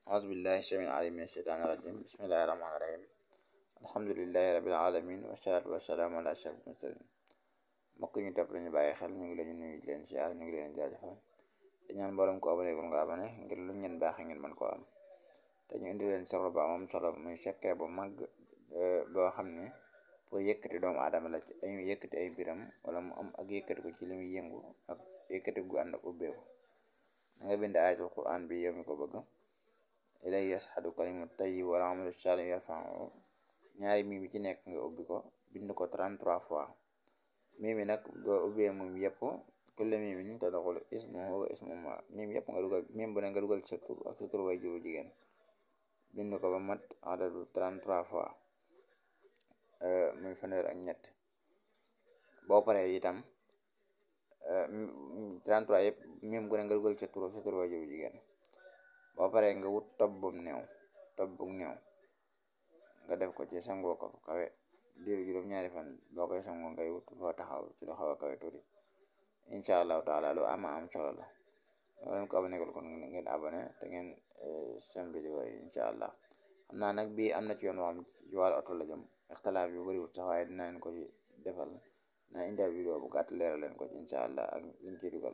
أعوذ بالله السميع العليم من الشيطان الرجيم بسم الله الرحمن الرحيم الحمد لله رب العالمين والصلاة والسلام على أشرف المرسلين mbokk ñu topp lañu bàyyi xel ñu ngi leen nuyu di leen siyaar ñu ngi leen jaajëfal di ñaan mboolem ko abonné gul nga abonné ngir lu ngeen baaxe ngeen mën koo am te ñu indi leen solo ba moom solo muy secret bu mag boo xam ne pour yëkkati doomu aadama la ci ay yëkkati ay biram wala mu am ak yëkkati ko ci li muy yëngu ak yëkkati gu ànd ak ubbeeku na nga bind ayatul quran bi yow mi ko bëgg ilay yasxadu kalimu tayyib wala amalu saalih yarfa'u ñaari mii bi ci nekk nga ubbi ko bind ko 33 fois mii mi nag boo ubbee moom yëpp kulle mii mi ni tadxulu ismuhu wa ismu ma mii mi yëpp nga dugal mii bu ne nga dugal sa tur ak sa tur way juru jigéen bind ko ba mat adadu 33 fois muy fanweer ak ñett boo paree itam 33 yëpp mii bu ne nga dugal sa tur ak sa tur way juru jigéen boo paree nga wut tob bu néew nga def ko ci sangoo ko kawe diiru juróom-ñaari fan boo koy sangoo ngay wut foo taxaw ci lu xaw a kawe tuuti incha allahu taala lu am solo la loo leen ko abonné kon ngeen abonné te ngeen sem vidéo yi incha allah xam naa nag bii am na ci yoon wax ci wàllu oto la jëm ixtilaaf bi bariwul sax waaye dina leen ko ci defal naa indil vidéo bu gàtt leeral leen ko ci incha allah ak liñ ciy dugal